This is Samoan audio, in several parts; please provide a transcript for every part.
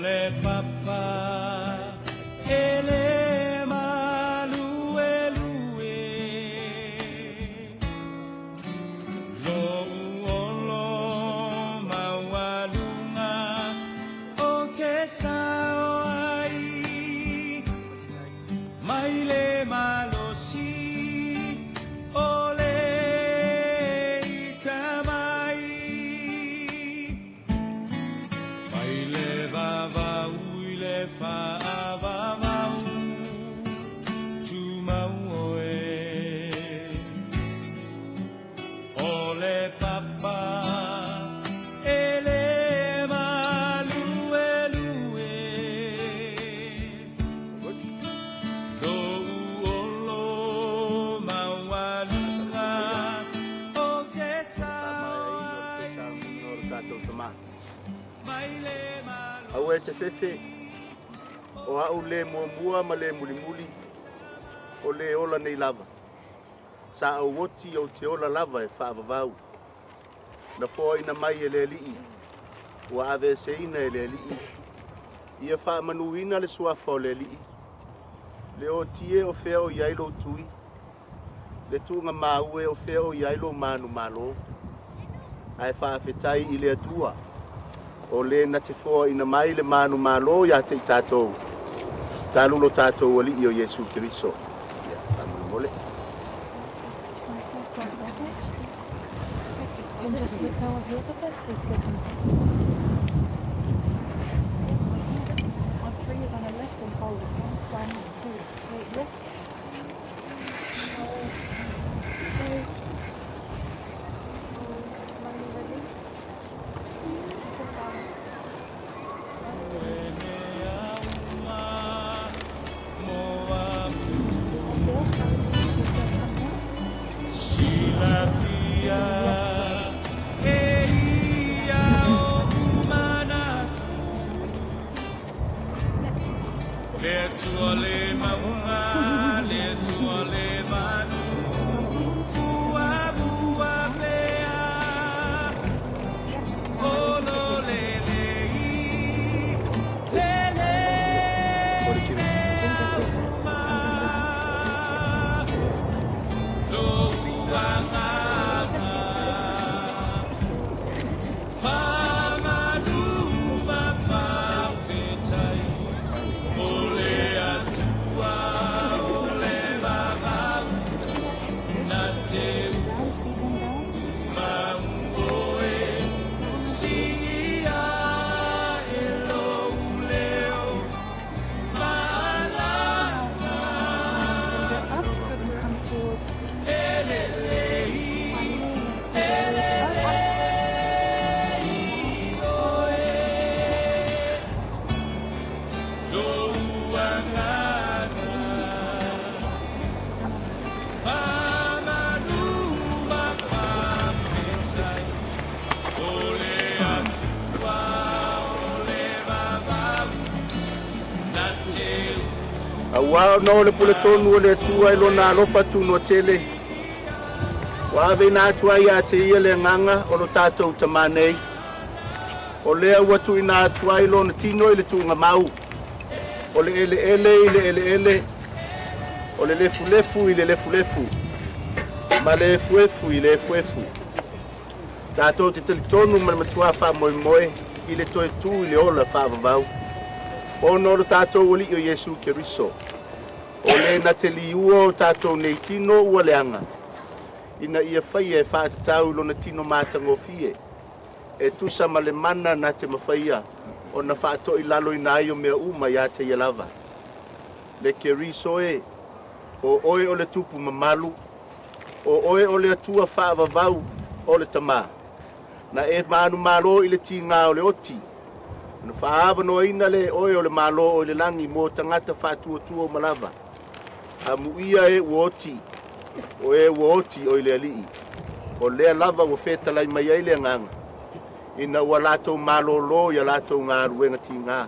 le papa e le maluelue Lo'u olo maualuga ou te sao ai mai le malosi o le ita mai mai le vavau i le faavavau tumau oe o le papa e le maluelue Lo'u olo maualuga ou te sao ai mai le Aua e te fefe, o au le muamua ma le mulimuli, o le ola nei lava. Sa ou oti ou te ola lava e faavavau. Na foaina mai e le Alii, ua aveeseina e le Alii. Ia faamanuina le suafa o le Alii. Le oti e o fea o i ai lou tui, le tuugamau e o fea o i ai lou manumalo. Ae faafetai i le Atua, o le na te foaina mai le manumalo ia te i tatou, talu lo tatou Alii o Iesu Keriso. Ia, faamolemole. And just let go of yours a bit so you can come. On three, you're going to lift and hold it. One, two, three, lift. Hold, two, hold, slowly release. Keep the balance. Four, slowly, come down. Silafia e ia oʻu manatu Le Atua le mauga, le Atua le manu Fuamua pea o lo lelei Lelei mea uma Lo'u agaga Faamanu ma faafetai O le Atua o le vavau Na te Down, feet and down. mauoe Sigia e lou leo Maalaga Go up and come forward. E lelei Finally, E lelei oe Lo'u agaga Faamanu ma faafetai O le Atua o le vavau Na te Auā ona o le puletonu o le Atua i lona alofa tunoatele, ua aveina atu ai ia te ia le agaga o lo tatou Tamā nei. O lea ua tuuina atu ai lona tino i le tuugamau. O le eleele i le eleele, o le lefulefu i le lefulefu, ma le efuefu i le efuefu. Tatou te talitonu ma le matuā faamoemoe i le toe tu i le ola faavavau. Ona o lo tatou Alii o Iesu Keriso. O le na te liua o tatou nei tino ua leaga, ina ia faia e faatatau i lona tino matagofie. E tusa ma le mana na te mafaia, ona faatoilaloina ai o mea uma ia te ia lava. Le Keriso e, o oe o le tupu mamalu, o oe o le Atua faavavau o le Tamā. Na e manumalo i le tigā o le oti, na faaavanoaina le oe o le malo o le lagi mo tagata faatuatua uma lava. Amuia e ua oti, o e ua oti o i le Alii. O lea lava ua fetalai mai ai le agaga, ina ua latou malōlō ia latou galuega tigā.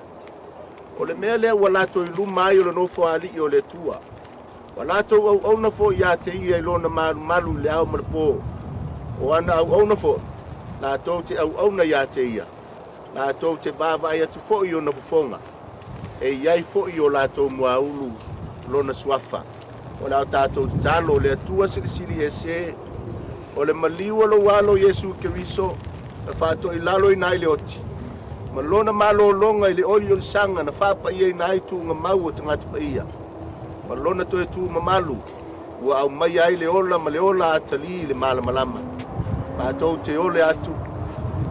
O le mea lea ua latou i luma ai o le nofoaali'i o le Atua. Ua latou auauna foi ia te ia i lona malumalu i le ao ma le pō. O ana auauna foi, latou te auauna ia te ia. Latou te vaavaai atu foi i ona fofoga, e i ai foi i o latou muaulu lona suafa. O le a tatou tatalo, le Atua silisili ese, o le maliu o lou alo Iesu Keriso, na faatoilaloina ai le oti, ma lona malologa i le oliolisaga na faapaiaina ai tuugamau o tagata paia, ma lona toe tu mamalu, ua aumaia ai le ola ma le ola atalii i le malamalama. Matou te ole atu,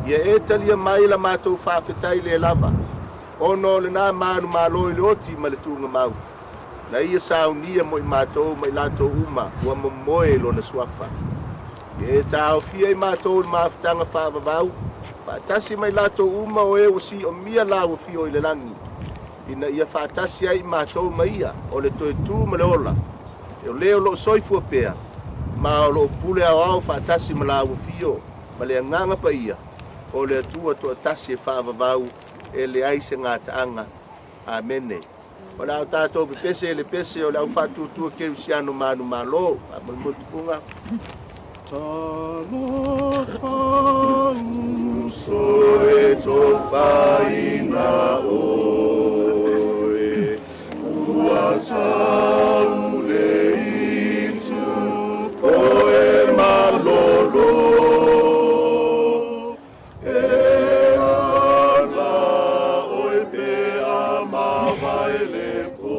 ia e talia mai la matou faafetai le lava, ona o lena manumalo i le oti ma le tuugamau, na ia saunia mo i matou ma i latou uma ua momoe i lona suafa. Ia e taofia i matou le mafutaga faavavau, faatasi mai latou uma o e ua siomia la ua fio i le lagi, ina ia faatasi ai i matou ma ia, o le toe tu ma le ola, e o lea o loo soifua pea, ma o loo pule aoao faatasi ma la ua fio, ma le agaga paia, o le Atua toatasi e faavavau, e leai se gataaga. Amene. O le a tatou pepese e le pese o le au faatuatua kerisiano manumalo. Faamolemole tupuga. Talofa uso e tofaina oe, ua saule itu poe malolo. E ala oe pe a mavaele ko.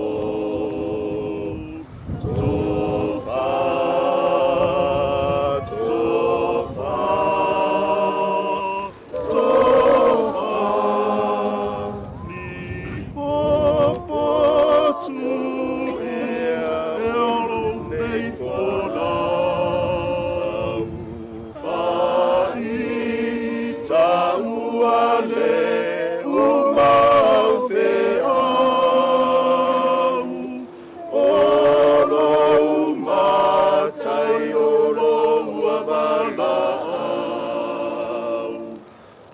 Tofa, tofa, tofa. Ni popotu ea olo nei folau. Fai taua le umau feau. O lou matai o lou valaau.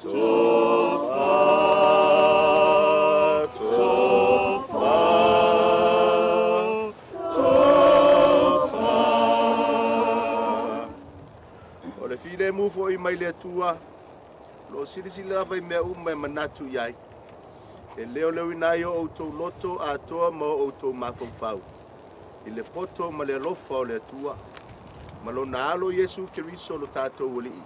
Tofa, tofa, tofa. O le filemu foi mai le Atua, lo silisili lava i mea uma e manatu i ai. E leoleo ai o outou loto atoa ma o outou mafaufau, i le poto ma le alofa o le Atua, ma lona alo Iesu Keriso lo tatou Alii.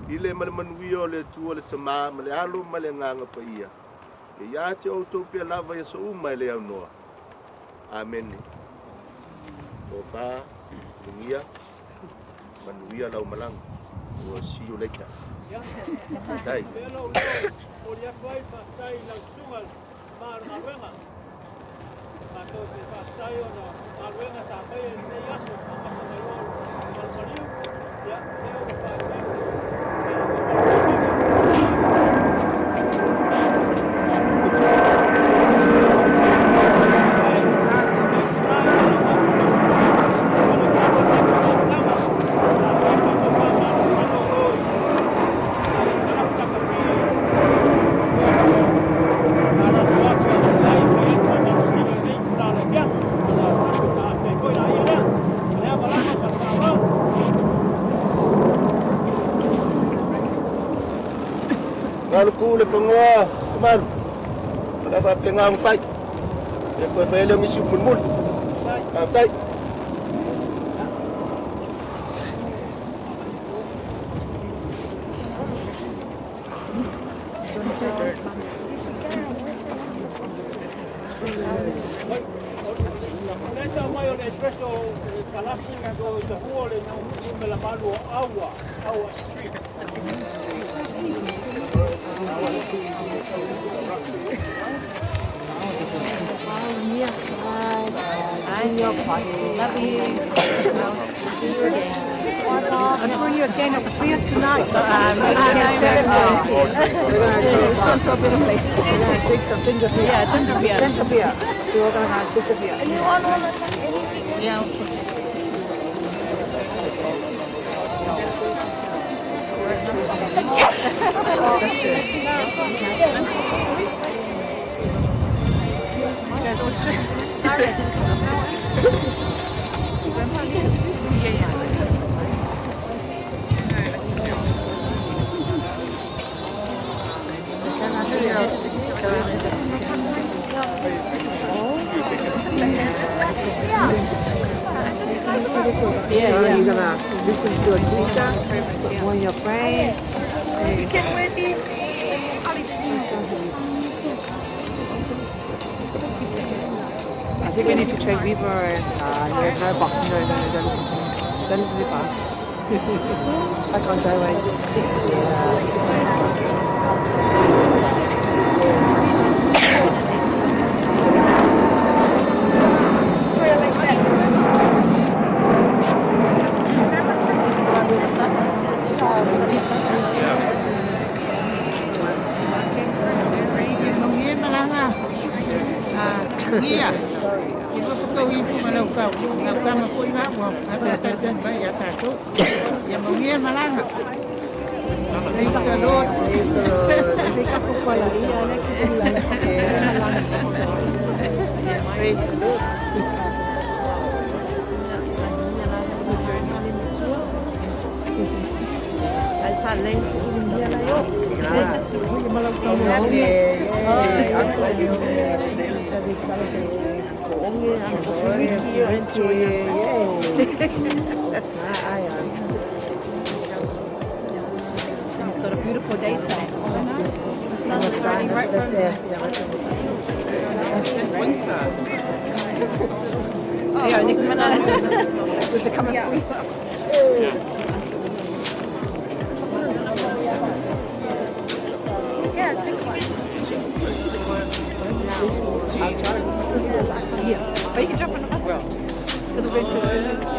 I le ma le manuia o le Atua le Tamā ma le Alo ma le Agaga Paia, e ia te outou pea lava i aso uma e le aunoa. Amene. Tofa, lugia, manuia lau malaga. We'll see you later. Dai. Pelo leo, o le atu ai faafetai i lau susuga malugaluega. Matou te faafetai ona galuega sa faia i lenei aso amata mai loa malimaliu. Ia, lea ua faaiu Galu ku le kongoa, kamaru. Wala pa penga mo fai. E koe whaele o ngisi mulmul. Faafetai. Leta mai o le address o Kalapu o te hua le na me la malu o Aua, Aua Street. Bye. Love you. See you again. I'll bring you again a beer tonight. It's gone to a better place. We're going to drink some ginger beer. Yeah, ginger beer. Ginger beer. We're going to have ginger beer. Yeah. Listen to a teacher, put more in your brain. You can wear these. I think we need to train Weaver and no, no boxing, no, no, don't listen to me. Don't listen to me. I can't drive away. Yeah. Praise the Lord. Praise the Lord. He's got a beautiful day today. The sun is shining right from Winter. Yeah, Nick With the coming. Yeah, Yeah, but you can jump on the bus. Because we're going to.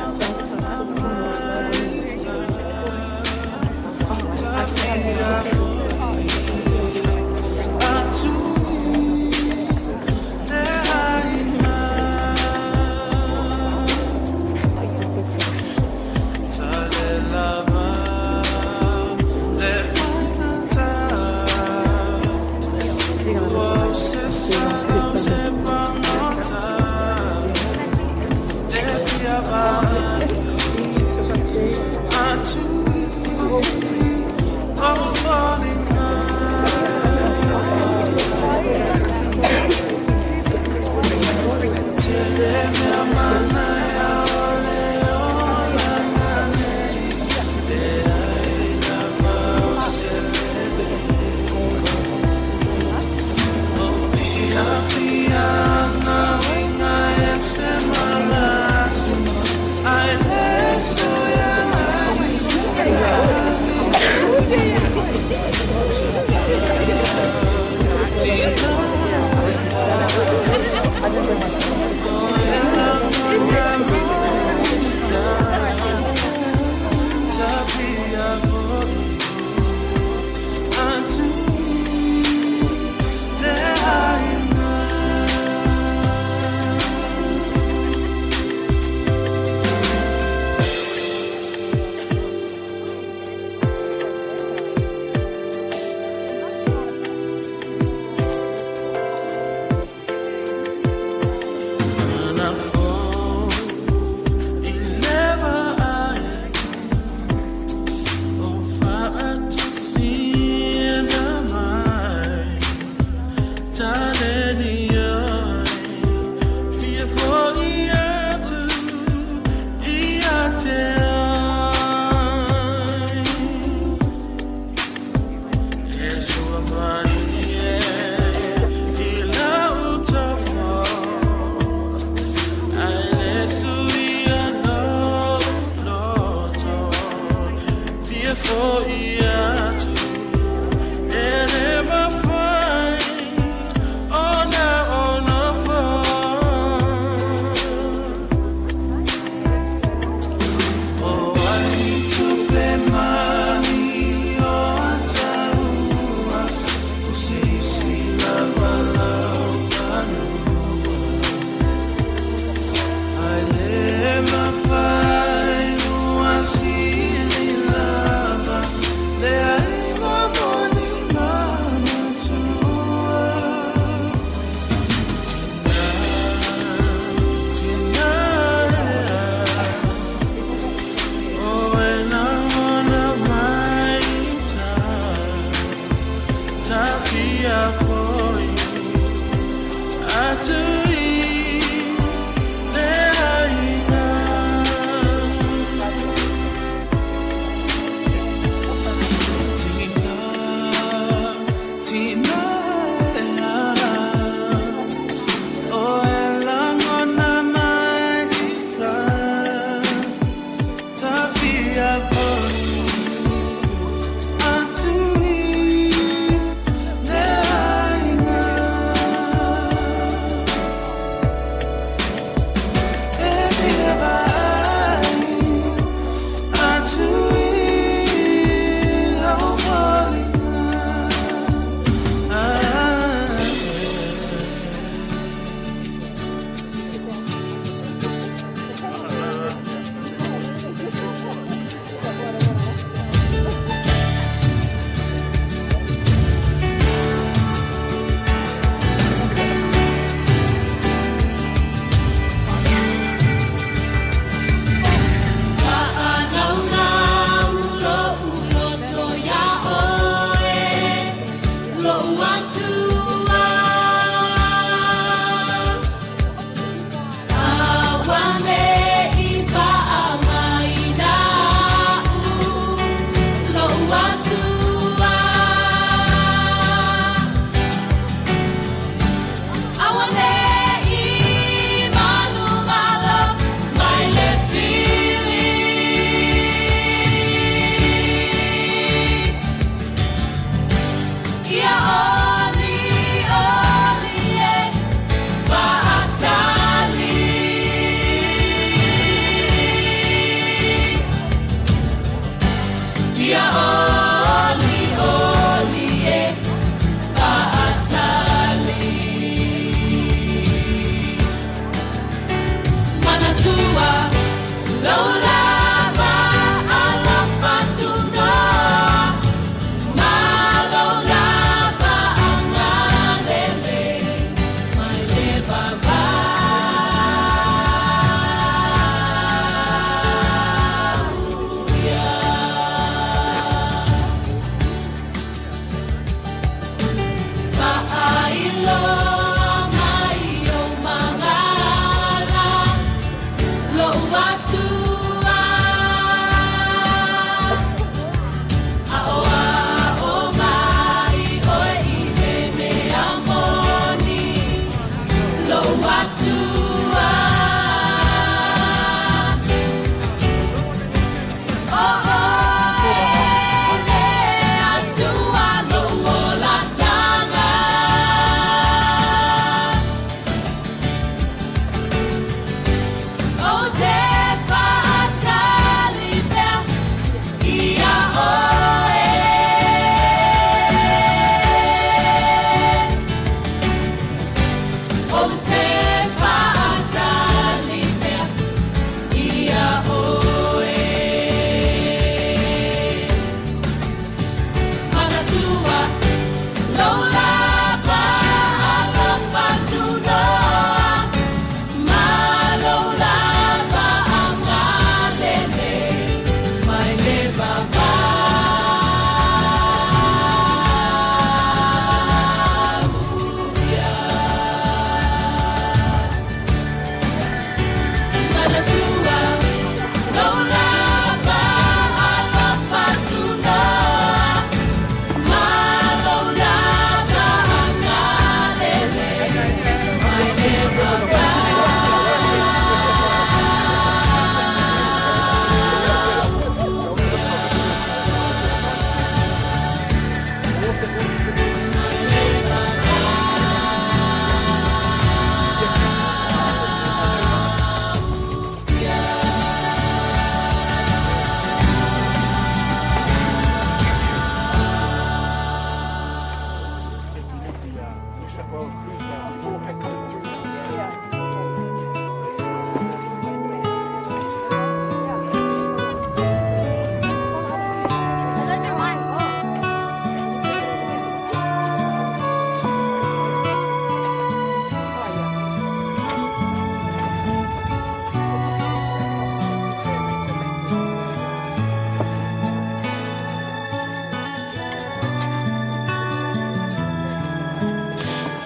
New South Wales Blues now. All coming through.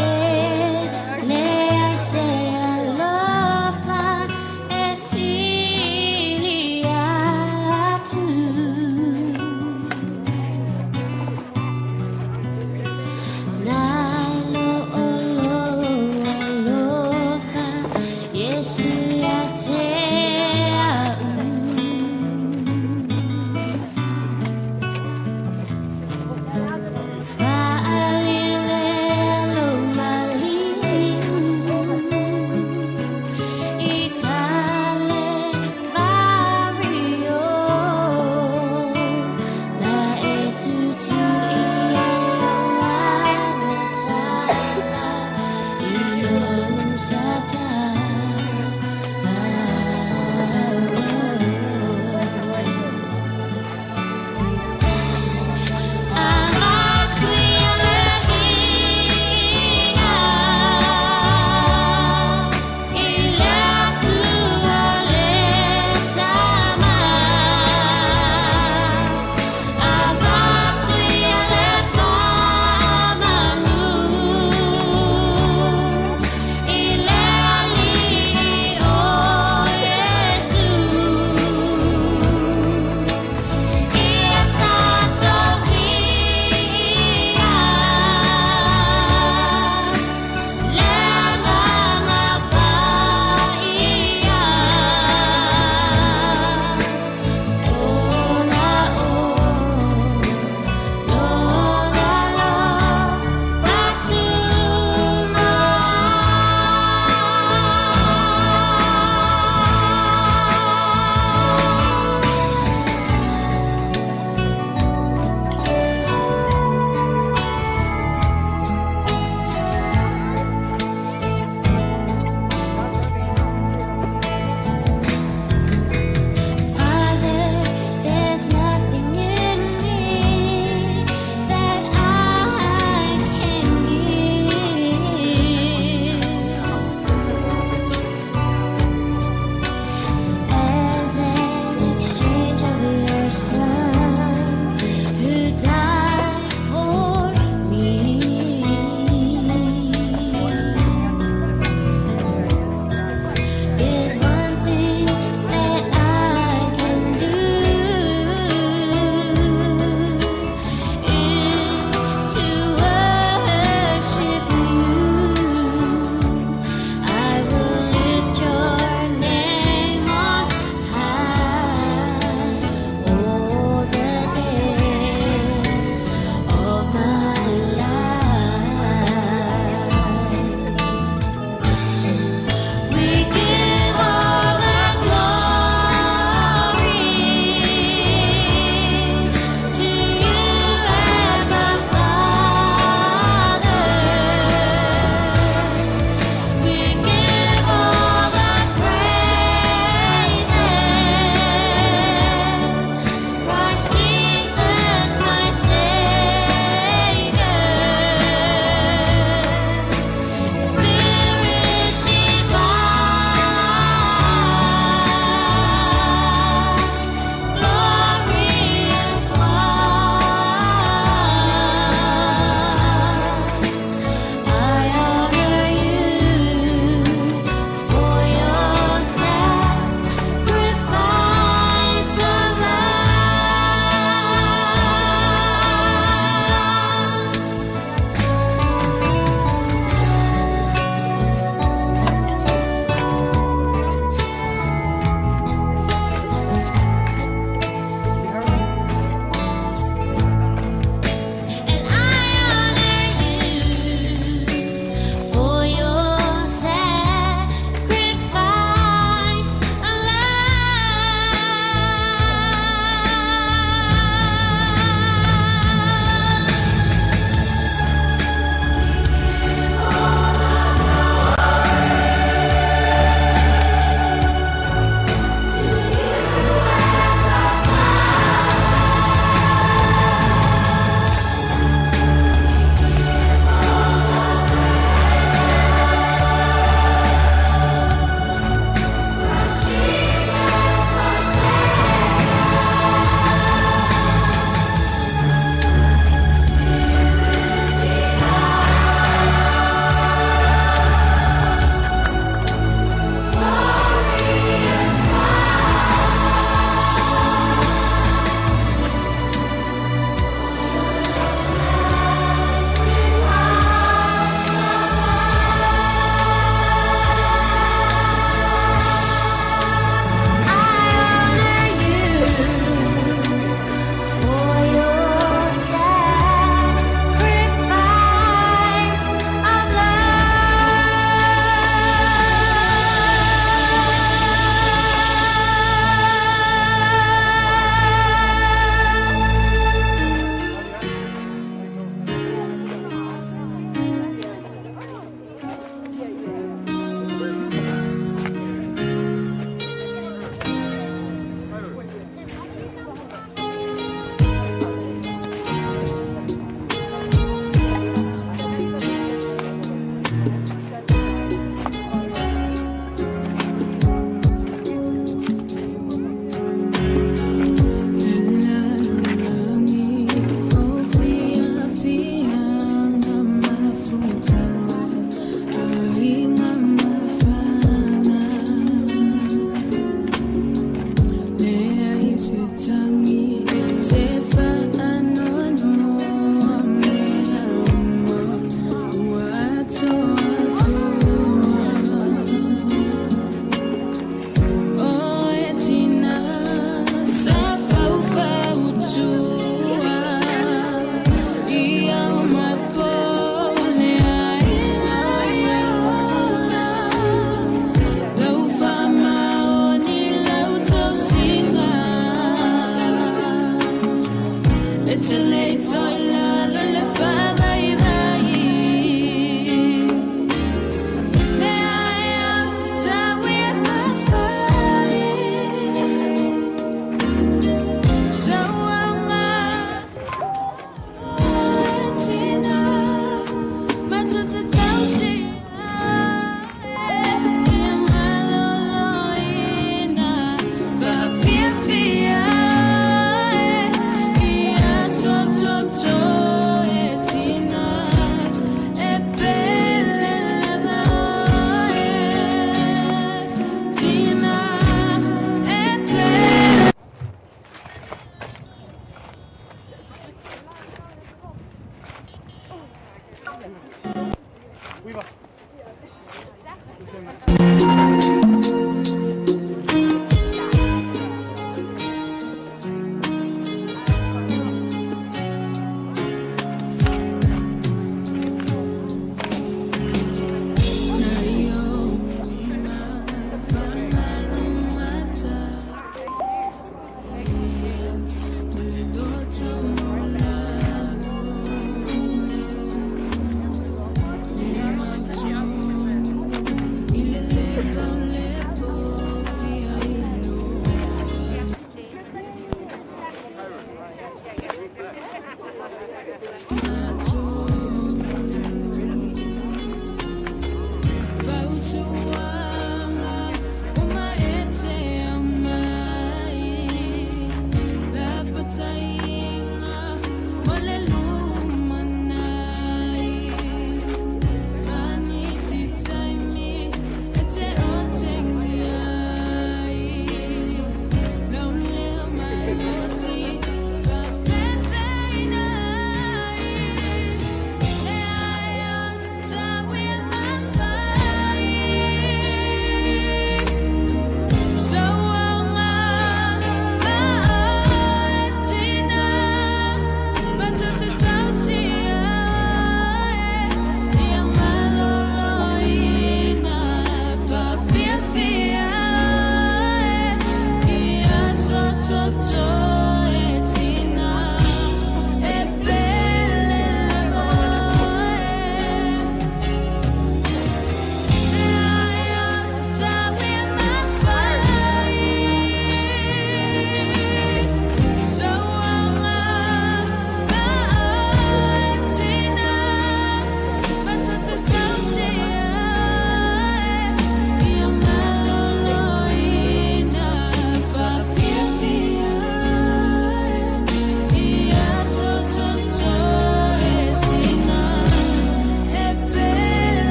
E le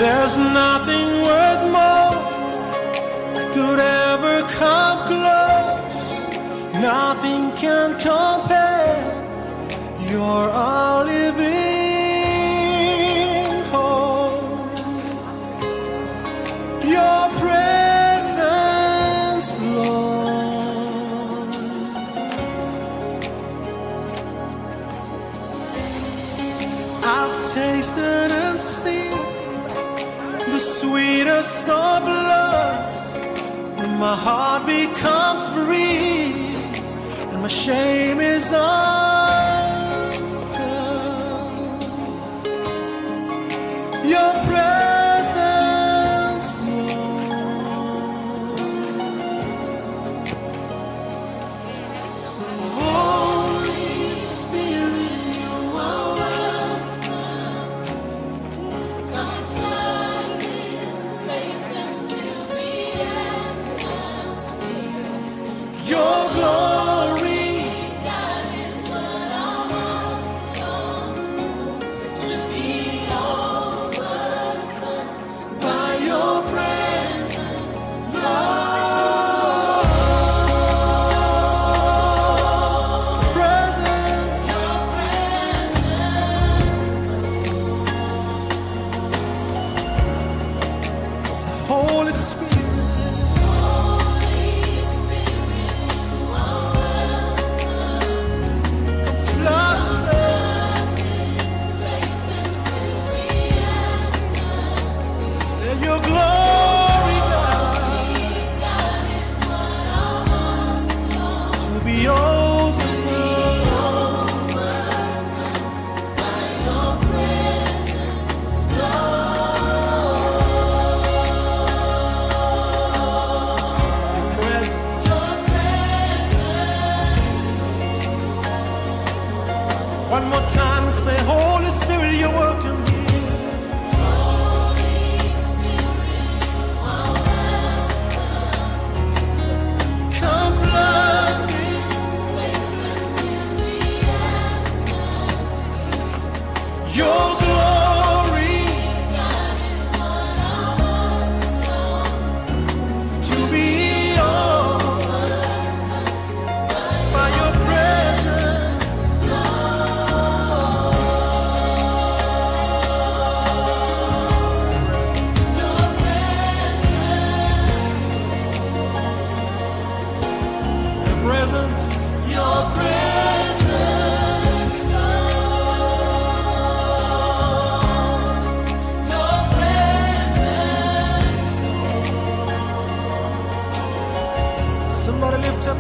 There's nothing worth more that could ever come close. Nothing can compare. You're our living hope. Your presence, Lord. I've tasted and seen the sweetest of loves. When my heart becomes free and my shame is undone. Your presence, Lord. So Holy Spirit, you are welcome. Come flood this place and fill the atmosphere. Your glory, That is what I most long for, to be overcome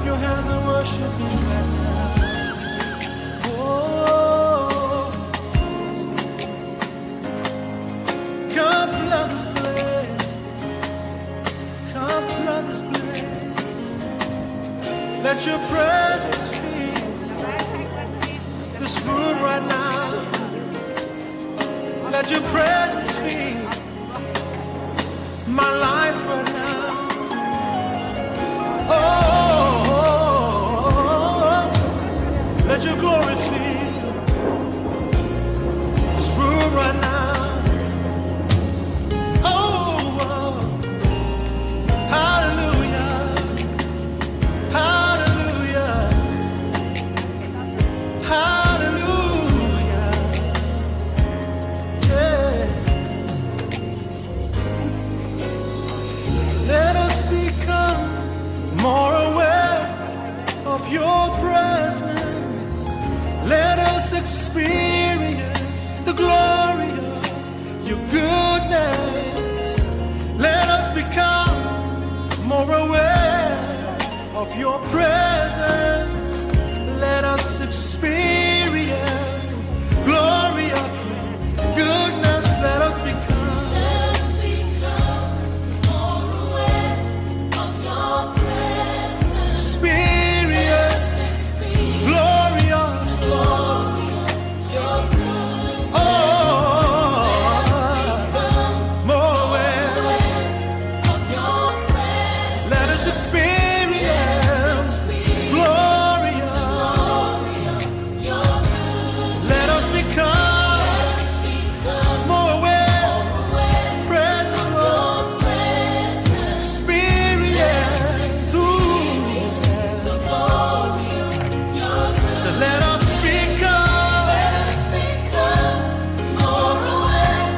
up your hands and worship Him right now. Oh, come flood this place. Come flood this place. Let your presence fill this room right now. Let your presence fill my life right now. Oh, let your glory fill this room right now. Oh, hallelujah, hallelujah, hallelujah. Yeah. Let us become more aware of your presence. Let us experience the glory of your goodness. Let us become more aware of your presence. Let us experience the glory of your goodness. Let us become. Let us become more aware of your presence. Experience Experience glory of the glory of your goodness. Oh, Become more aware. aware of your presence. Let us experience glory of. Glory of your goodness. Let us become Let us become more aware. aware Presence, of Lord. your presence. Experience. Ooh. The glory of your So let us become Let us become more aware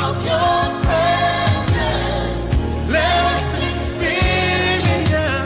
of your presence. Let us experience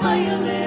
Mai o le